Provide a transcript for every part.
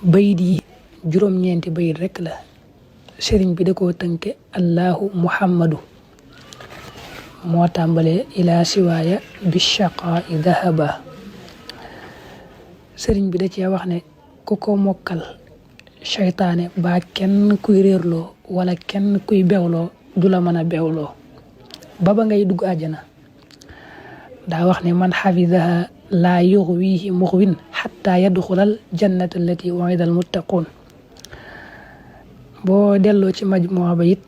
bayit yi juróom-ñeenti bayit rekk la sëriñ bi da koo tënke allahu muhammadu moo tàmbalee ila siwaaya bi shaqaa'i dahaba sëriñ bi da cee wax ne ku ko mokkal seytaane ba kenn kuy réerloo wala kenn kuy bewloo du la mën a bewloo ba ngay dugg àjjana daa wax ne man xafidaha laa yuxwihi muxwin xatta yadxulal jannata allati wa'ida al muttaquun boo delloo ci majmuwa ba it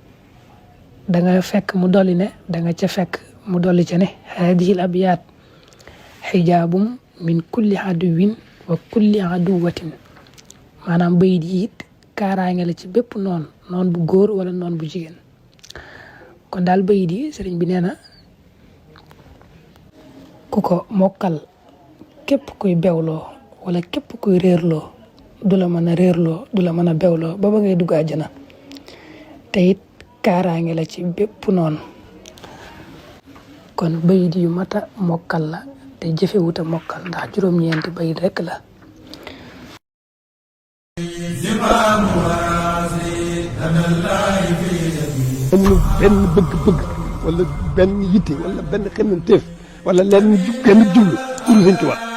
danga fekk mu dolli ne danga ca fekk mu dolli ca ne haadihi l abyaat xijaabum min kulli aduwin wa kulli aduwatin maanaam bayit yi it kaaraange la ci bépp noon bu góor wala noon bu jigéen kon daal bayit yi sëriñ bi nee na ku ko mokkal képp kuy bewloo wala képp kuy réerloo du la mën a réerloo du la mën a bewloo ba ngay dugg àjjana te it kaaraange la ci bépp noonu kon bayit yu mata mokkal la te jëfewuta mokkal ndax juróom-ñeenti bayit rekk la benn bëgg-bëgg wala benn yitte wala benn xemmanteef wala lenn jublu Sëñ Tuubaa